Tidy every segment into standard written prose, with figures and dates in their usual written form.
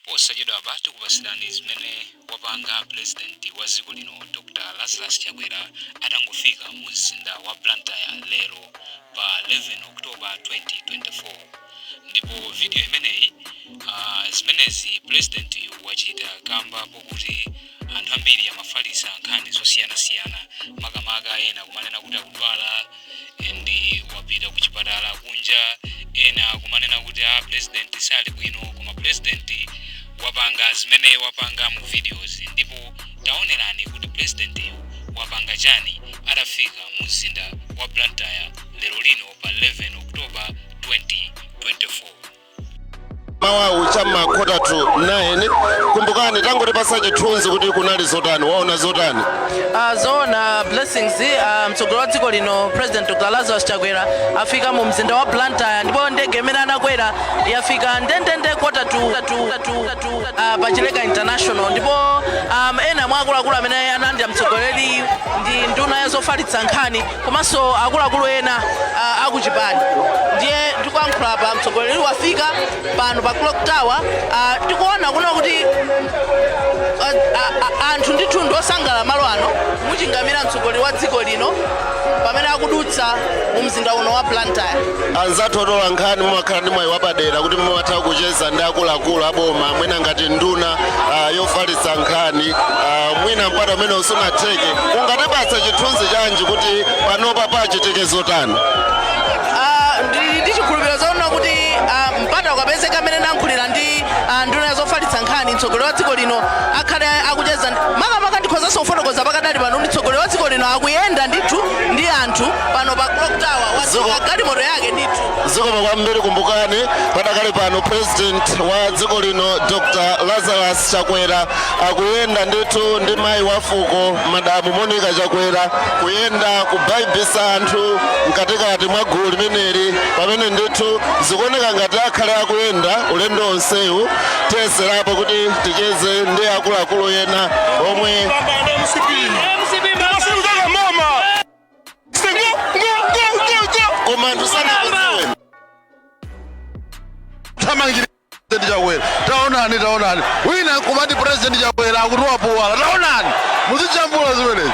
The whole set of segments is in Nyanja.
Posachedwapa tikupasirani zimene wapanga President wa dziko lino Dr Lazarus Chakwera atangofika mu mzinda wa Blantyre lero pa 11 October 2024 ndipo video imeneyi zimenezi President yu wachita kamba pokuti anthu ambiri amafalisa nkhani zosiyanasiyana makamaka ena kumanena kuti akudwala and wapita ku chipatala kunja, ena kumanena kuti a president sali bwino, koma president wapanga zimene wapanga mu videos ndipo taonerani kuti president yu wapanga chani atafika mu mzinda wa Blantyre lero lino pa 11 October 2024. Mawawu chamma 8:45. Kumbukani, tangotipasa chithunzi kuti kunali zotani, waona zotani? Zoona Blessings, mtsogoleri wa dziko lino President Dr Lazarus Chakwera afika mu mzinda wa Blantyre ndipo ndege imene anakwera yafika ndendende quarter to pa Chileka International ndipo ena mwa akuluakulu amene analandira mtsogoleri ndi nduna ya zofalitsa nkhani komanso akuluakulu ena akuchipani. Ndiye ndikuyankhula pa mtsogoleri wafika pano pa Clock Tower. Tikuona kuno kuti anthu ndithu ndi osangalala malo ano muchingamira mtsogoleri wa dziko lino pamene akudutsa mu mzinda uno wa Blantyre. Anzathu otola nkhani mumakhala ndi mwayi wapadera kuti mumatha kucheza ndi akuluakulu aboma, mwina ngati nduna yofalitsa nkhani, mwina mpata umene usunatheke, ungatipatse chithunzi chanji kuti panopa pachitike zotani? Ndili ndi chikhulupiriro zoona kuti mpata ukapezeka amene nankhulira ndi nduna ya zofalitsa nkhani, mtsogoleri wa dziko lino akhale akucheza makamaka. Ndikhozanso kufotokoza pakadali pano kuti mtsogoleri wa dziko lino akuyenda ndithu ndi anthu pano pa Clock Tower, watsika galimoto yake ndithu. Zikomo kwambiri Kumbukani. Padakali pano President wa dziko lino Dr Lazarus Chakwera akuyenda ndithu ndi mayi wa fuko Madamu Monica Chakwera, kuyenda kubaibisa anthu mkatikati mwa gulu limeneli, pamene ndithu zikuoneka ngati akhale akuyenda ulendo onsewu. Tiyeserapo kuti ticheze ndi akuluakulu ena omwe koma anthu sanakudziweni. Thamangira President Chakwera. Taonani, taonani, wina nkumati President Chakwera akuti wapuwala. Taonani, muzijambula zimenezi.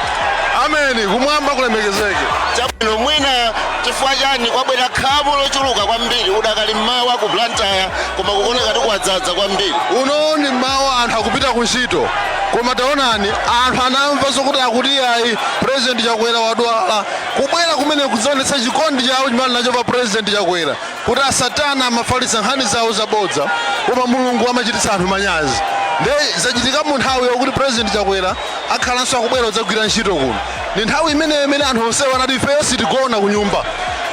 Ameni, kumwamba kulemekezeke. Chabwino, mwina chifukwa chani kwabwera khamu lochuluka kwambiri udakali mmawa ku Blantyre, koma kukuoneka tikwadzaza kwambiri? Uno ni mmawa, anthu akupita ku ntchito, koma taonani, anthu anamva zokuti akuti ayi, President Chakwera wadwala, kubwera kumene kudzaonetsa chikondi chawo chimene nacho pa President Chakwera, kuti asatana amafalitsa nkhani zawo zabodza, koma Mulungu amachititsa anthu manyazi. Nde zachitika mu nthawi yokuti President Chakwera akhalanso akubwera kudzagwira ntchito kuno. Ndi nthawi imeneyo imene anthu onsewo anati ifeyo sitigona ku nyumba,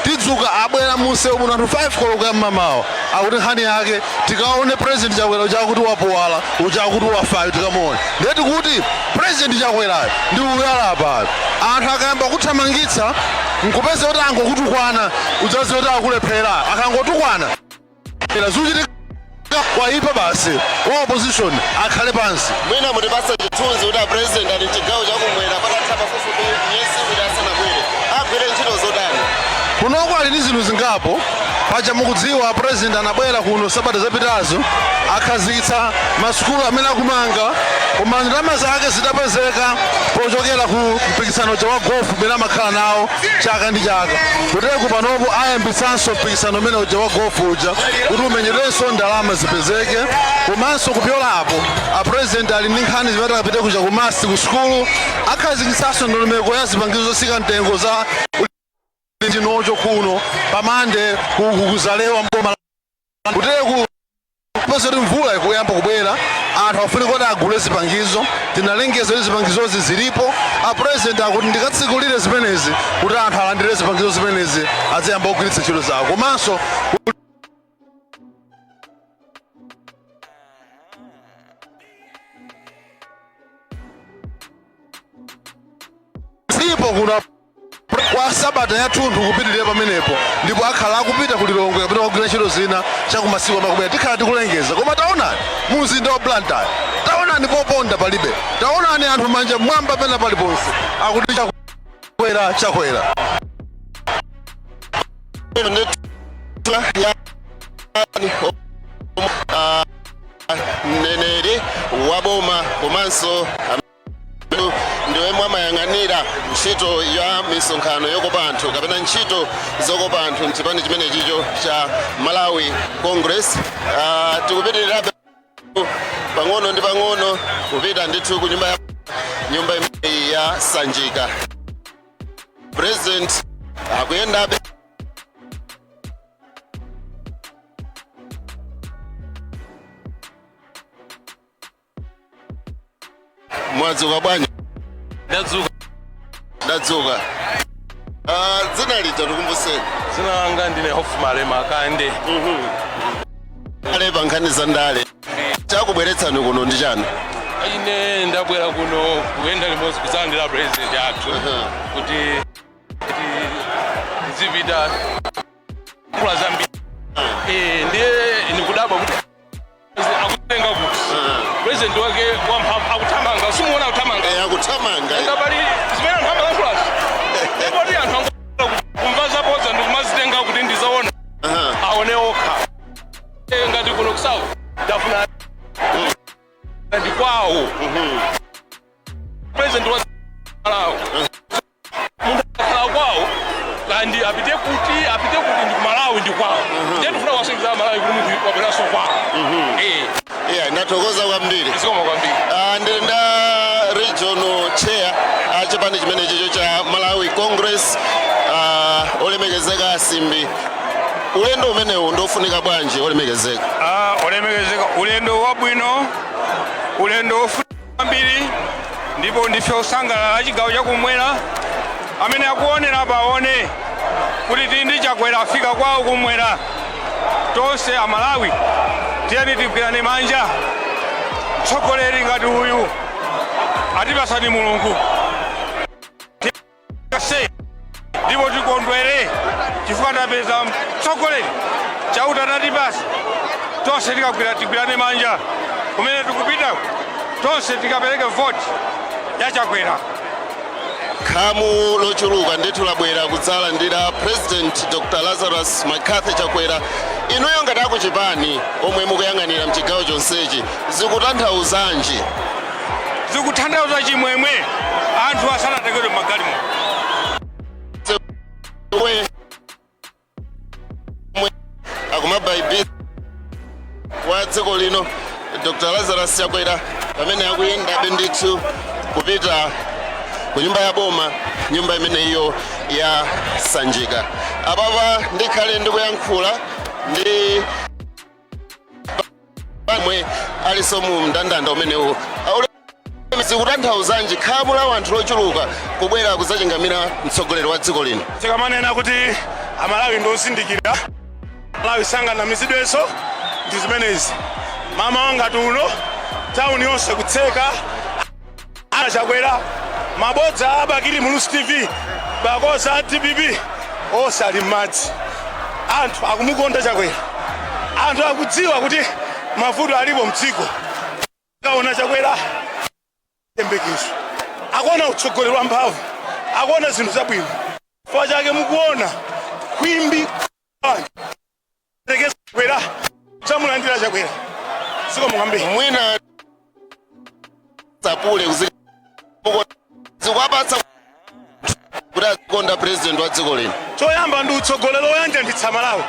tidzuka. Abwera munsewu muno anthu 5 koloko ya mmamawa, akuti nkhani yake tikaone President Chakwera uja akuti wapuwala uja, akuti wafayo, tikamuone. Ndiye tikuti President Chakwerayo ndi uyalapa. Anthu akayamba kuthamangitsa nkupeza kuti angokutukwana, udzaziwa kuti akulephera. Akangotukwana zuchitika kwaipa basi, wa opposition akhale pansi. Mwina mutipatse chithunzi kuti a President ali mchigawo chakumwera patatha pafupifupi miyezi 2 asanabwere, agwire ntchito zotani? Kunoko ali ndi zinthu zingapo. Paja mukudziwa President anabwera kuno sabata zapitazo, akhazikitsa masukulu amene akumanga, koma ndalama zake zidapezeka pochokera ku mpikisano wa golf umene amakhala nawo chaka ndi chaka. Kuteku panopo ayambitsanso mpikisano umene uja wa golf uja kuti umenyedwenso, ndalama zipezeke. Komanso kupyola apo, a President ali ndi nkhani zimene akapite kuja ku MUST ku sukulu, akhazikitsanso ndondomeko ya zipangizo zosika mtengo za chinocho kuno pamande kuzalewa mboma. Kuteku pose mvula ikuyamba kubwera, anthu afunika kuti agule zipangizo. Tinalengeza kuti zipangizozi zilipo. A President akuti ndikatsikulire zimenezi kuti anthu alandire zipangizo zimenezi, aziyamba kugwiritsa ntchito zawo. Komanso ndipo kuno kwa sabata yathunthu kupitirira pamenepo, ndipo akhala akupita ku Lilongwe kapena kugwira ntchito zina chakumasiku amakubwera, tikhala tikulengeza. Koma taonani mu mzinda wa Blantyre, taonani poponda palibe, taonani anthu manja mwamba pena paliponse, akuti Chakwera, Chakwera. Ya. Mneneri wa boma komanso ndiwemwe amayang'anira ntchito ya misonkhano yokopa anthu kapena ntchito zokopa anthu mchipani chimenechicho cha Malawi Congress. Tikupitirirabe pang'ono ndi pang'ono kupita ndithu ku nyumba ya nyumba imeneyi ya Sanjika. President akuyendabe. Mwadzuka bwanji? Ndadzuka. Ndadzuka. Dzina lija tikumbuseni. Dzina langa ndine Hofu Malema Kande. Ale pa nkhani za ndale, chakubweretsani kuno ndi chani? Ine ndabwera kuno kuyenda limodzi kudzalandira president athu kuti tizipita kula zambiri. Ndiye ndikudabwa kuti akutenga kuti president wake wamphamvu akuthamanga, simuona akuthamanga? Akuthamanga. Nga pali zimene anthu amalankhulazo, ndipoti anthu kumva zabodza ndikumazitenga kuti ndizaona, aone okha. Ngati kuno ku South ndafuna ndi kwawo president wa Malawi, munthu akhala kwawo kandi apite kuti ndi kumalawi, ndi kwawo. Ndiye ndifuna kuwasonyeza Malawi kuti munthu wabweranso kwawo. Yeah, ndathokoza kwambiri. Zikomo kwambiri. Ndili nda regional chair a chipani chimenechicho cha Malawi Congress, olemekezeka Asimbi. Ulendo umenewu ndofunika bwanji, olemekezeka? Olemekezeka, ulendo wabwino, ulendo wofunika kwambiri, ndipo ndife osangalala. Chigawo chakumwera amene akuonera apa aone kuti tili ndi Chakwera, afika kwawo kumwera. Tonse Amalawi tiyeni tigwirane manja. Mtsogoleri ngati uyu atipasani Mulungu se, ndipo tikondwere chifukwa tapeza mtsogoleri Chauta tatipasa. Tonse tikagwira, tigwirane manja kumene tikupita, tonse tikapereke voti ya Chakwera. Khamu lochuluka ndithu labwera kudzalandira President Dr Lazarus McCarthy Chakwera. Inuyo ngati akuchipani omwe mukuyang'anira mchigawo chonsechi, zikutanthauzanji? Zikutanthauza chimwemwe, anthu asanatekedwe m'magalimoto. We mwe akumabaibisa wa dziko lino Dr Lazarus Chakwera pamene akuyendabe ndithu kupita ku nyumba ya boma, nyumba imeneyo ya Sanjika. Apapa ndikhale ndikuyankhula ndi pamwe alinso mu mndandanda umenewu. Zikutanthauzanji khamu la anthu lochuluka kubwera kudzachingamira mtsogoleri wa dziko lino? Tikamanena kuti Amalawi ndi osindikira, Malawi sanganamizidwenso, ndi zimenezi. Mama wangati uno tawuni yonse kutseka ana Chakwera, mabodza a Bakili Muluzi TV, bakoza a DPP onse ali m'madzi. Anthu akumukonda Chakwera. Anthu akudziwa kuti mavuto alipo mdziko, akaona Chakwera chiyembekezo, akuona utsogoleri wa mphamvu, akuona zinthu zabwino. Chifukwa chake mukuona khwimbi Chakwera chamulandira Chakwera. Zikomo kwambiri. Mwina sapule zikuwapatsa kuti azikonda president wa dziko lino. Choyamba ndi utsogoleri oyanjanitsa Malawi.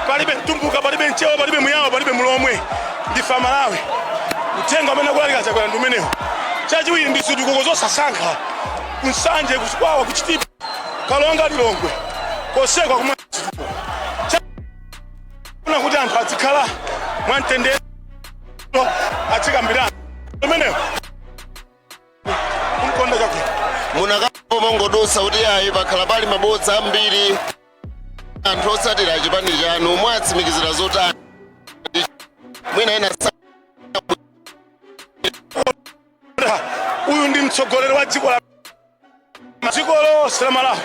Palibe Mtumbuka, palibe Mchewa, palibe Muyawo, palibe Mulomwe, ndife Malawi. Uthenga umene akulalika Chakwera ndi umenewo. Chachiwiri ndi zitukuko zosasankha, kuNsanje, kuChikwawa, kuChitipa, Kalonga, Lilongwe, kosekwa kumwe zitukuko. Kuna kuti anthu azikhala mwamtendere, azikambirana, umenewo kumkonda Chakwera. Munakapo mongodutsa kuti ayi, pakhala pali mabodza ambiri. Anthu otsatira chipani chanu mwatsimikizira zotani? Mwina ena Uyu ndi mtsogoleri wa dziko la dziko lonse la Malawi.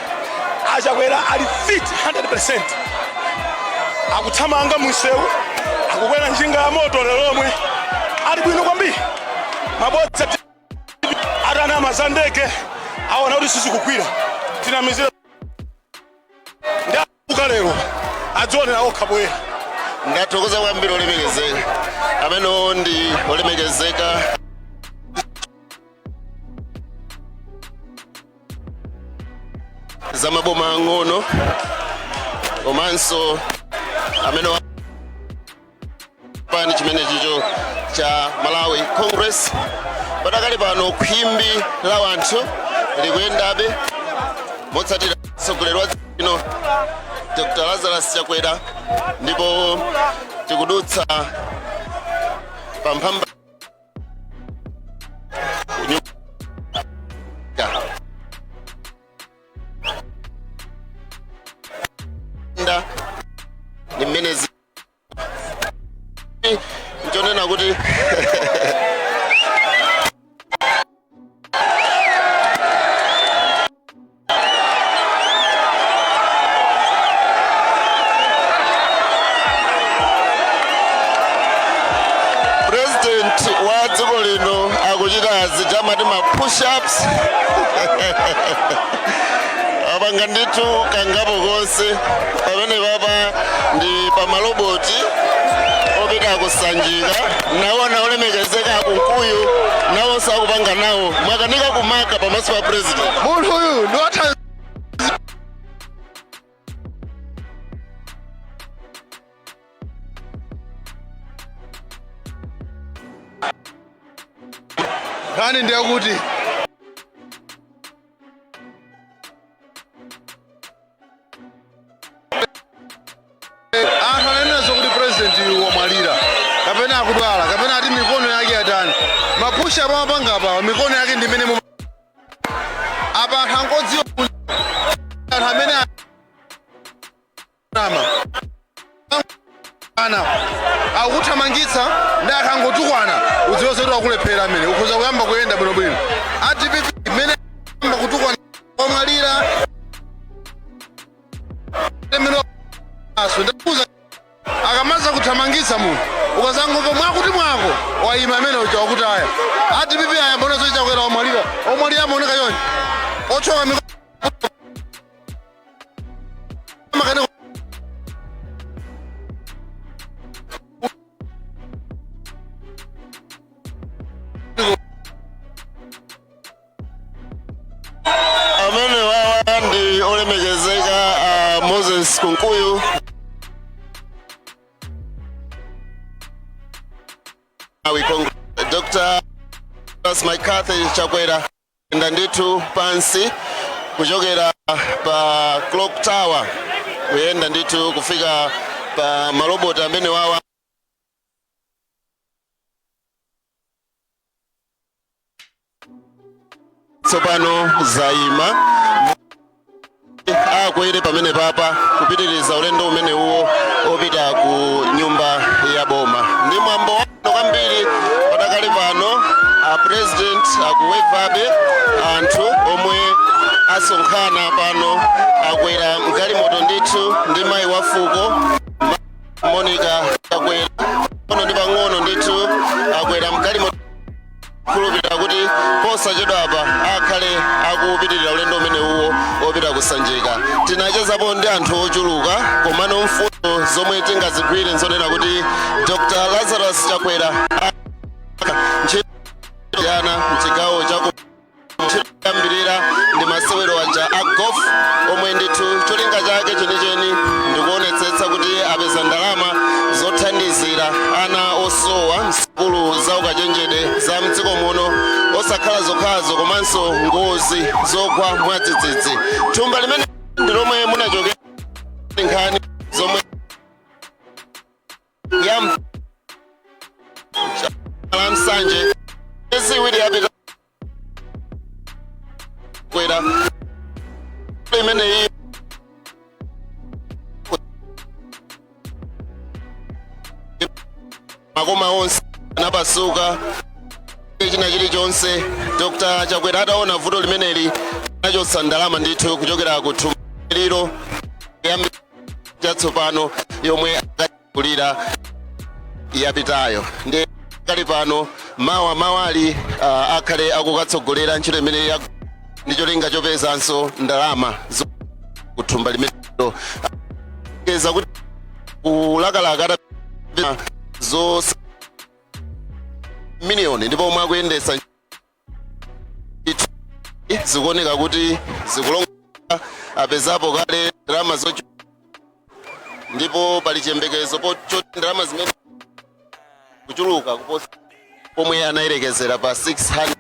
Achakwera ali fit 100%, akuthamanga munsewu, akukwera njinga ya moto lero lomwe, ali bwino kwambiri. Mabodza atanama za ndege aona kuti sizikugwira, tinamizira ndi abuka lero adzionera okha poyera. Ndathokoza kwambiri olemekezeka. Amenewo ndi olemekezeka za maboma ang'ono komanso amene chipani chimene chicho cha Malawi Congress. Padakali pano khwimbi la wanthu likuyendabe motsatira mtsogoleri wa dziko lino Dr Lazarus Chakwera, ndipo tikudutsa pamphamba nda ni mmene nchonena kuti President wa dziko lino akuchita zija amati ma push-ups, apanga ndithu kangapo konse. Pamene papa ndi pamaloboti opita kusanjika, naona olemekezeka akunkuyu nawonso akupanga nawo. Mwakanika kumaka pamaso pa president. Munthu uyu ndi wathanzi. Nkhani ndiyakuti anthu ananena zokuti president wamwalira kapena akudwala kapena ati mikono yake yatani. Ma push up amapanga apawa, mikono yake ndi imene apa anthu angodziwa kuti anthu amene ama ana akuthamangitsa ndi akangotukwana udziwe zoti wakulephera amene ukhoza kuyamba kuyenda bwinobwino. A DPP mmene amba kutukwana wamwalira mmene aso ndakuza akamaza kuthamangitsa munthu ukazangomva mwakuti mwako wayima amene uja wakuti aya a DPP aya mbona zochita Chakwera wamwalira, omwalira amaoneka chonchi ochoka makane. Amene wawa ndi olemekezeka Moses Kunkuyu Malawi Congress. Dr. McCarthy Chakwera enda ndithu pansi kuchokera pa Clock Tower kuyenda ndithu kufika pa maloboti amene wawa. Tsopano zayima, akwere pamene papa kupitiriza ulendo umene uwo opita ku nyumba ya boma. Ndi mwambo wabwino kwambiri. Padakali pano a president akuwevabe anthu omwe asonkhana pano. Akwera mgalimoto ndithu ndi mayi wa fuko Monica Chakwera. Pang'ono ndi pang'ono ndithu akwera mgalimoto, khulupirira kuti posachedwa apa akhale akupitirira ulendo umene uwo opita kusanjika. Tinachezapo ndi anthu ochuluka, komano mfundo zomwe tingazigwire nzonena kuti Dr Lazarus Chakwera ntchito yana mchigawo chaku ntchito ndi masewero aja a golf omwe ndithu cholinga chake chenicheni ndikuonetsetsa kuti apeza ndalama zothandizira ana osowa msukulu za ukachenjede za mdziko muno, osakhala zokhazo komanso ngozi zogwa mwadzidzidzi. Thumba limene ndi lomwe munachokera nkhani zomwe ya la Msanje miyezi 2 yapita kwera imeneyi. Makoma onse anapasuka, china chilichonse. Dr Chakwera ataona vuto limeneli anachotsa ndalama ndithu kuchokera ku thumba lilo chatsopano yomwe akakulira yapitayo. Ndi kali pano mawa mawali akhale akukatsogolera ntchito imene ndi cholinga chopezanso ndalama kuthumba limenelo keza kuti kulakalaka. Atapeza zo miliyoni ndipo omwe akuyendesa zikuoneka kuti zikulonga, apezapo kale ndalama zochu ndipo pali chiyembekezo choti ndalama zimene kuchuluka kuposa pomwe anayerekezera pa 600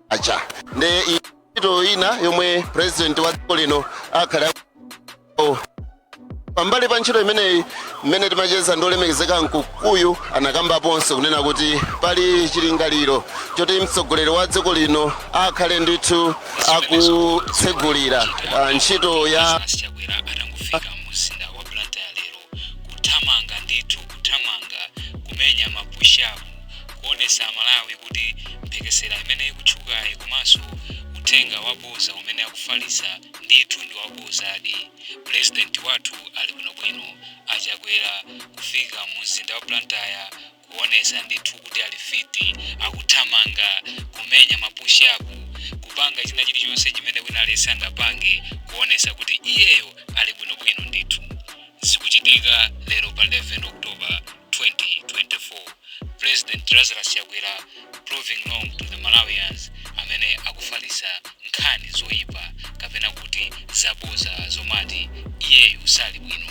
aja. Ndi ntchito ina yomwe president wa dziko lino akhale pambali pa ntchito imeneyi. Mmene timacheza ndi olemekezeka Mkukuyu, anakambaponso kunena kuti pali chilingaliro choti mtsogoleri wa dziko lino akhale ndithu akutsegulira ntchito ya Lazarus Chakwera atangofika mu mzinda wa Blantyre lero, kuthamanga ndithu, kuthamanga, kumenya ma push-up, kuonesa Malawi kuti mphekesera imene ikutchukayi komanso uthenga waboza umene akufalitsa ndithu ndi wabozadi. President wathu ali bwinobwino. Achakwera kufika mu mzinda wa Blantyre, kuonesa ndithu kuti ali fit, akuthamanga, kumenya ma push-up, kupanga china chilichonse chimene wina aliyense angapange, kuonesa kuti iyeyo ali bwinobwino ndithu. Zikuchitika lero pa 11 October 2024. President Lazarus Chakwera proving wrong to the Malawians amene akufalitsa nkhani zoyipa kapena kuti zaboza zomati iyeyu sali bwino.